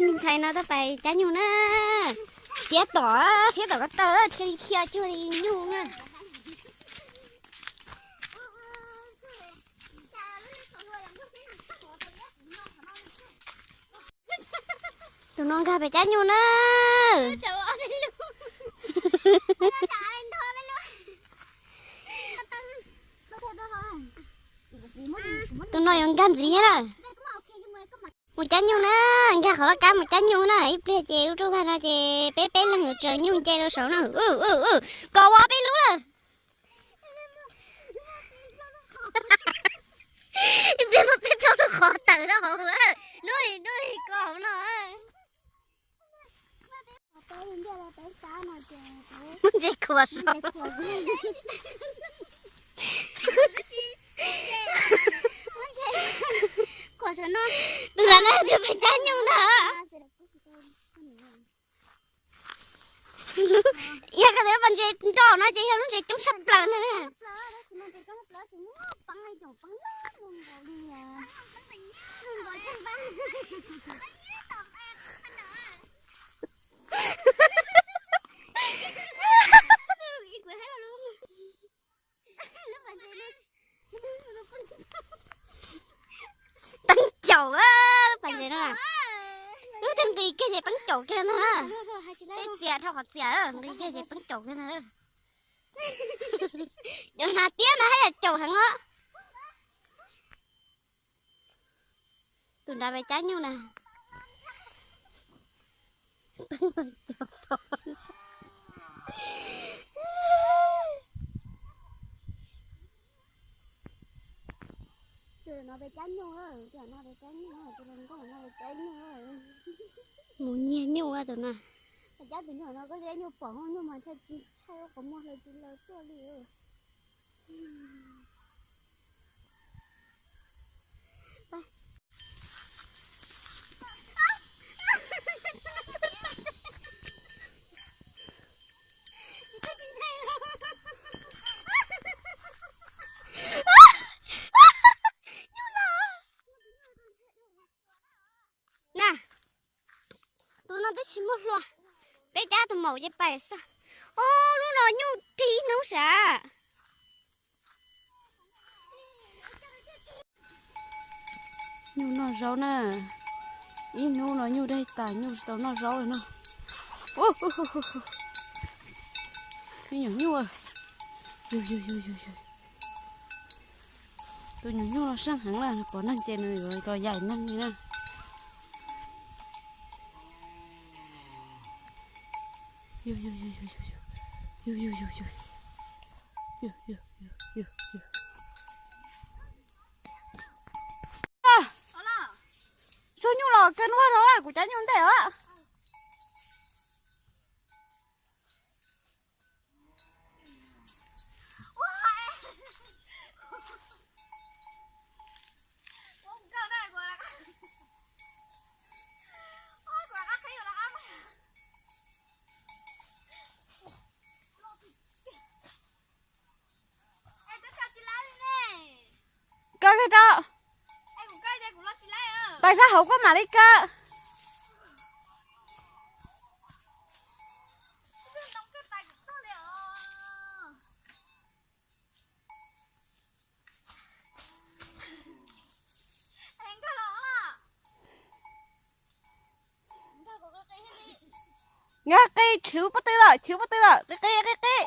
Ntxhais no tab pais cab nyuj na. Thiab tom, thiab tom ko taw, thiab li thiaj cuag li nyuj na. Tus no nkag pem cab nyuj na. Tus no yuav nkag ntxiv na. Mus cab nyuj na, nkag qhov laj kab mus cab nyuj na, ib pliag ces lub rooj vag no ces peb peb leeg yuav tsaws nyuj nce rau saud na. Kom ua peb lub lawm. Ib pliag muaj peb plaub lub qhov tawm rau hauv. Nub nub ko hauv no. Muab ntse khuam saud. Tus ntawd na tus pem cab nyuj ntag. Yog koj tias lub pob ntseg nroj no ces yog lub ntses coob tshaj plaws ntag. Peeb caum, lub pas ntses no, lub twg nqis kiag ces peeb caum kiag ntag. Peb txias dhau qhov txias, nqis kiag ces peeb caum kiag ntag. Cov hnav tiab no haj yam caum heev os. Tus nrad pem cab nyuj na. Tus no pem cab nyuj, tus no pem cab nyuj, tus hluas nkauj no pem cab nyuj. Mus nyiag nyuj tus no. Cab tus nyuj no koj cab nyuj pom nyuj mas ntshai, ntshai qhov muag hlawv tsis laws tuaj li. Na, tus no twb tsis muaj hlua, peb cab tus maum ces pais xwb. Ob, lub no nyuj ris hnub sav. Nyuj noj zaub na, ib hnub no nyuj daig tas nyuj tsis tau noj zaub li no. Nyuam nyuj, tus nyuam nyuj no seej heev na, pom neeg ces nws yuav los yaim neeg li na. Tsuag nyuj los kawg hnub rau kuv cab nyuj ntej os. Kaw kiag rau. Pais sab hauv koj mam li kaw. Nkag qi, tshwv pob tw lawm, tshwv pob tw lawm, qi qi qi qi.